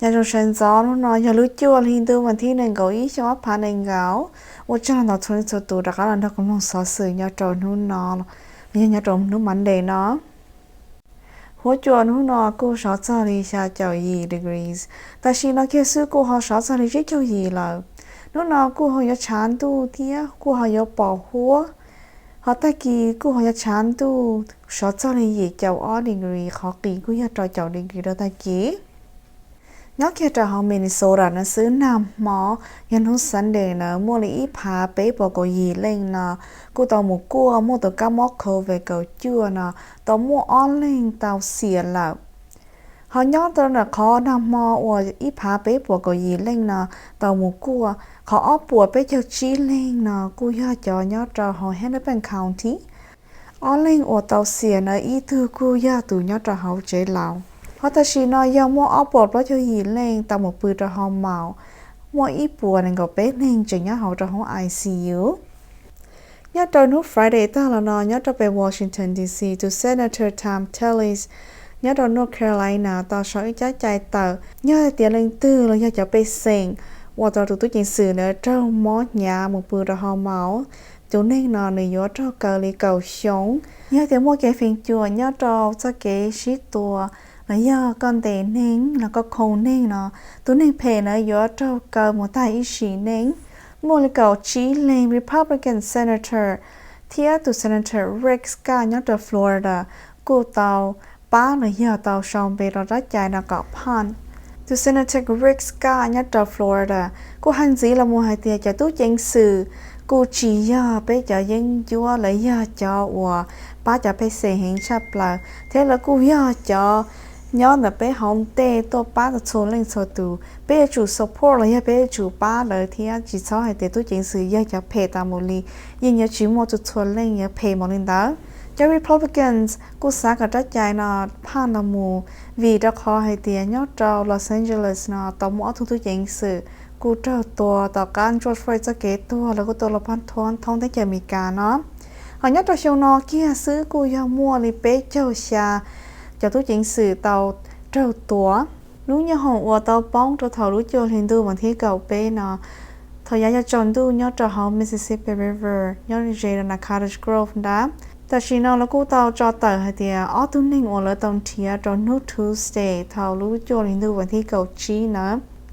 Nyob zoo sawv ntxov, hnub no yog lub cuaj hli ntuj vas thib nees nkaum ib xyoo ob phav nees nkaum. Ua tsaug ntau txhua leej txhua tus rov qab los nrog kuv mloog xov xwm nyob rau hnub no, yog nyob rau hnub Monday no. Huab cua hnub no kuj sov txog li xya caum yim degrees, tam sim no kiag xwb kuj ho sov txog li tsib caug yim lawm. Hnub no kuj ho yuav tshav ntuj thiab kuj ho yuav pos huab, ho tag kis kuj ho yuav tshav ntuj sov txog li yim caum ob degree, qhov qis kuj yog rau caum degree rau tag kis. Nyob kiag rau hauv Minnesota no xwb, nag hmo yog hnub Sunday na muaj li ib phav peb puas kaum yim leej no kuj tau mus kuaj muaj tus kab mob covid kaum cuaj no, tau muaj ob leeg tau xiam lawm. Ho nyob rau ntawm qhov nag hmo uas ib phav peb puas kaum yim leej no tau mus kuaj, qhov ob puas peb caug tsib leeg no kuj yog cov nyob rau hauv Hennepin County. Ob leeg uas tau xiam na ib tug kuj yog tus nyob rau hauv tsev laus. Ho tam sim no yog muaj ob puas plaub caug yim leej tau mus pw rau hauv maum, muaj ib puas nees nkaum peb leeg tseem nyob hauv rau hauv I C U. Nyob rau hnub Friday tag los no nyob rau pem Washington D C, tus Senator Thom Tillis nyob rau North Carolina tau sau ib tsab cai tawm, yog hais tias leej twg los yog cov pej xeem uas tau tus tub ceev xwm na raug mob hnyav mus pw rau hauv maum, tus neeg no nws yuav raug kaw li kaum xyoo. Yog tias muaj kev feem cuam nyob rau txoj kev sib tua los yog koj ntes neeg los koj khoo neeg no, tus neeg phem na yuav raug kaw mus tag ib sim neej. Muaj li kaum tsib leeg Republican senator thiab tus Senator Rick Scott nyob rau Florida kuj tau pab los yog tau sau npe rau tsab cai no kom phaj. Tus Senator Rick Scott nyob rau Florida kuj hais ntxiv los mus hais tias cov tub ceev xwm kuj tsis yog peb cov yeeb ncuab, lawv yog cov uas pab cov pej xeem heev tshaj plaws thiab lawv kuj yog cov nyob ntawm peb hauv ntej tuaj pab txhua leej txhua tus. Peb yuav tsum support los yog peb yuav tsum pab lawv thiab tsis txhob hais tias tub ceev xwm yog cov phem tas mus li, yeej yuav tsis muaj txhua txhua leej yuav phem mus li ntawd. Cov Republicans kuj xav kom tsab cai no phaj los mus vim rau qhov hais tias nyob rau Los Angeles no tau muaj ob tug tub ceev xwm kuj raug tua tom qab George Floyd txoj kev tuag, lawv kuj tua los pab thoob teb chaws Amelikas no. Ho nyob rau xyoo no kiag xwb kuj yog muaj li peb caug xya cov tub ceev xwm tau raug tua. Lub nyooj hoom uas tau poob rau thaum lub cuaj hli ntuj vas thib kaum peb no, thaum yav yog tsaus ntuj nyob rau hauv Mississippi River nyob ze rau Cottage Grove nrad. Tam sim no lawv kuj tau tso tawm hais tias ob tug neeg uas lawv tau nrhiav rau hnub Tuesday thaum lub cuaj hli ntuj vas thib kaum tsib na,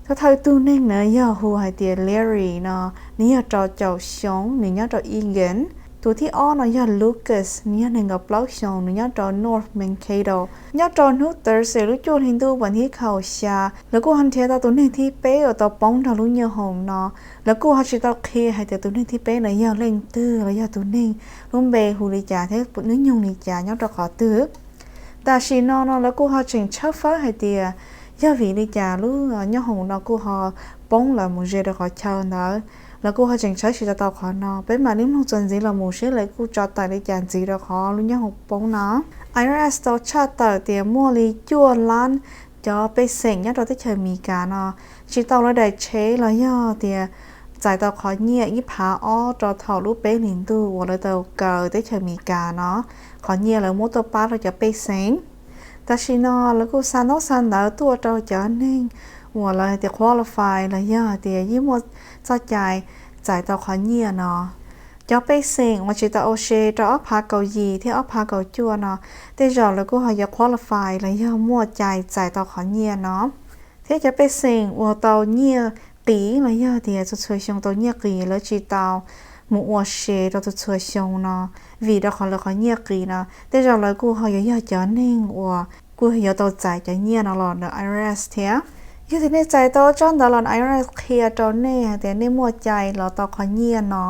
thawj thawj tug neeg na yog hu hais tias Larry no, nws yog rau caum xyoo, nws nyob rau Eagan. Tus thib ob no yog Lucas, nws yog nees nkaum plaub xyoo, nws nyob rau North Mankato. Nyob rau hnub Thursday lub cuaj hli ntuj vas thib kaum xya, lawv kuj ho nrhiav tau tus neeg thib peb uas tau poob nrog lub nyooj hoom no. Lawv kuj ho tsis tau qhia hais tias tus neeg thib peb no yog leej twg los yog tus neeg lub npe hu li cas thiab hnub nyoog li cas nyob rau qhov twg. Tam sim no no lawv kuj ho tseem tshawb fawb hais tias yog vim li cas lub nyooj hoom no kuj ho poob lawm mus ze rau qhov chaw ntawd. Lawv kuj ho tseem tshawb tsis tau tau qhov no, peb mam li mloog txuas ntxiv los mus seb lawv kuj tso tawm li cas ntxiv rau qhov lub nyooj hoom poob no. I R S tau tshaj tawm tias muaj li cuaj lab cov pej xeem nyob rau teb chaws Amelikas no tsis tau lawv daim tsheb los yog tias txais tau qhov nyiaj ib phav ob rau thaum lub peb hlis ntuj uas lawv tau kaw teb chaws Amelikas no, qhov nyiaj lawv muab tuaj pab rau cov pej xeem. Tam sim no lawv kuj xa ntaub xa ntawv tuaj rau cov neeg uas lawv hais tias qualify los yog hais tias yeej muaj txoj cai txais tau qhov nyiaj no. Cov pej xeem uas tsis tau ua se rau ob phav kaum yim thiab ob phav kaum cuaj no, tej zaum lawv kuj ho yuav qualify los yog muaj cai txais tau qhov nyiaj no. Thiab cov pej xeem uas tau nyiaj qiv los yog tias txhua txhua xyoo tau nyiaj qiv, lawv tsis tau mus ua se rau txhua txhua xyoo no, vim rau qhov lawv qhov nyiaj qiv no, tej zaum lawv kuj ho yuav yog cov neeg uas kuj yuav tau txais cov nyiaj no los ntawm I R S thiab. Yog tias nej txais tau tsab ntawv los I R S qhia rau nej hais tias nej muaj cai los tau qhov nyiaj no,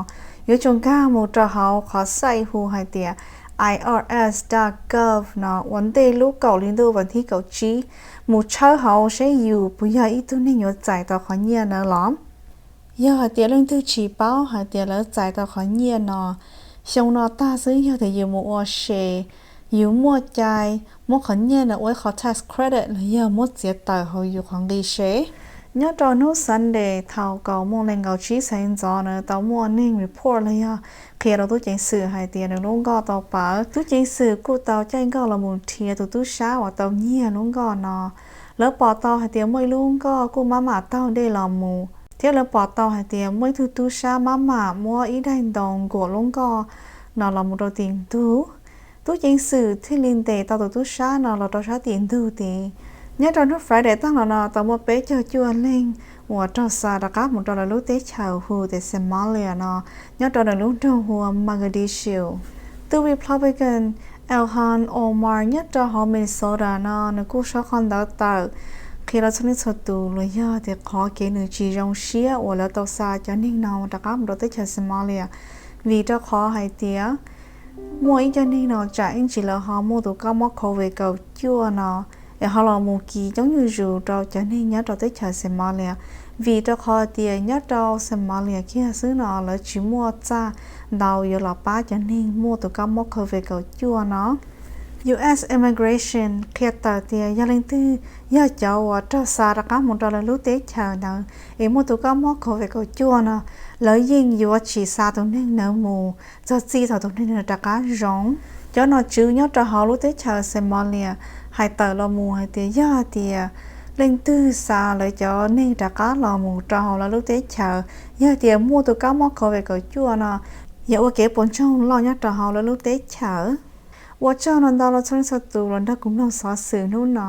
yuav tsum nkag mus rau hauv qhov site hu hais tias I R S dot gov no ua ntej lub kaum hli ntuj vas thib kaum tsib, mus tshawb hauv seb yus puas yog ib tug neeg yuav txais tau qhov nyiaj no los. Yog hais tias leej twg tsis paub hais tias lawv txais tau qhov nyiaj no, xyoo no tag xwb yog tias yus mus ua se, yus muaj cai muab qhov nyiaj no ua ib qhov tax credit los yog muab txiav tawm hauv yus qhov nqi se. Nyob rau hnub Sunday thaum kaum moos nees nkaum tsib sawv ntxov na tau muaj neeg report los yog qhia rau tub ceev xwm hais tias nws lub nkoj tau pawv. Tub ceev xwm kuj tau caij nkoj los mus nrhiav tus tub sab uas tau nyiag lub nkoj no. Lawv pom tau hais tias muaj ib lub nkoj kuj maj mam taug dej los mus, thiab lawv pom tau hais tias muaj ib tug tub sab maj mam muab ib daim ntoo nkuam lub nkoj no los mus rau tim ntug. Tub ceev xwm thiaj li ntes tau tus tub sab no los rau sab tim ntug tid. Nyob rau hnub Friday tag los no tau muaj peb caug cuaj leej uas raug xa rov qab mus rau lawv lub teb chaws hu tias Somalia no, nyob rau nws lub nroog hu ua Mogadishu. Tub Republican Ilhan Omar nyob rau hauv Minnesota no nws kuj sau qhov ntawv tawm qhia rau txhua leej txhua tus los yog tias qhov kev nws tsis zoo siab uas lawv tau xa cov neeg no rov qab mus rau teb chaws Somalia, vim rau qhov hais tias muaj ib cov neeg no tsam ib ntsis lawv ho muaj tus kab mob COVID kaum cuaj no es ho los mus kis coob nyuj zus rau cov neeg nyob rau teb chaws Somalia, vim rau qhov tias nyob rau Somalia kiag xwb no lawv tsis muaj txaj ntau yuav los pab cov neeg muaj tus kab mob COVID kaum cuaj no. U S Immigration qhia tawm tias yog leej twg yog cov uas raug xa rov qab mus rau lawv lub teb chaws ntawd es muaj tus kab mob COVID kaum cuaj no, lawv yeej yuav tsis xa tus neeg ntawd mus txog txij thaum tus neeg ntawd rov qab zoo. Cov nom tswv nyob rau hauv lub teb chaws Somalia hais tawm los mus hais tias yog tias leej twg xa lawv cov neeg rov qab los mus rau hauv lawv lub teb chaws, yog tias muaj tus kab mob COVID kaum cuaj no, yog ua kev puas ntsoog loj nyob rau hauv lawv lub teb chaws. Ua tsaug ntau ntau rau txhua leej txhua tus los nrog kuv mloog xov xwm hnub no.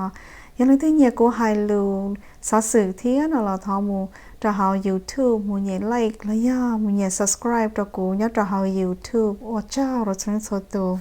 Yog leej twg nyiam kuv hais lus xov xwm thiab no los thov mus rau hauv YouTube mus nyem like los yog mus nyem subscribe rau kuv nyob rau hauv YouTube. Ua tsaug rau txhua leej txhua tus.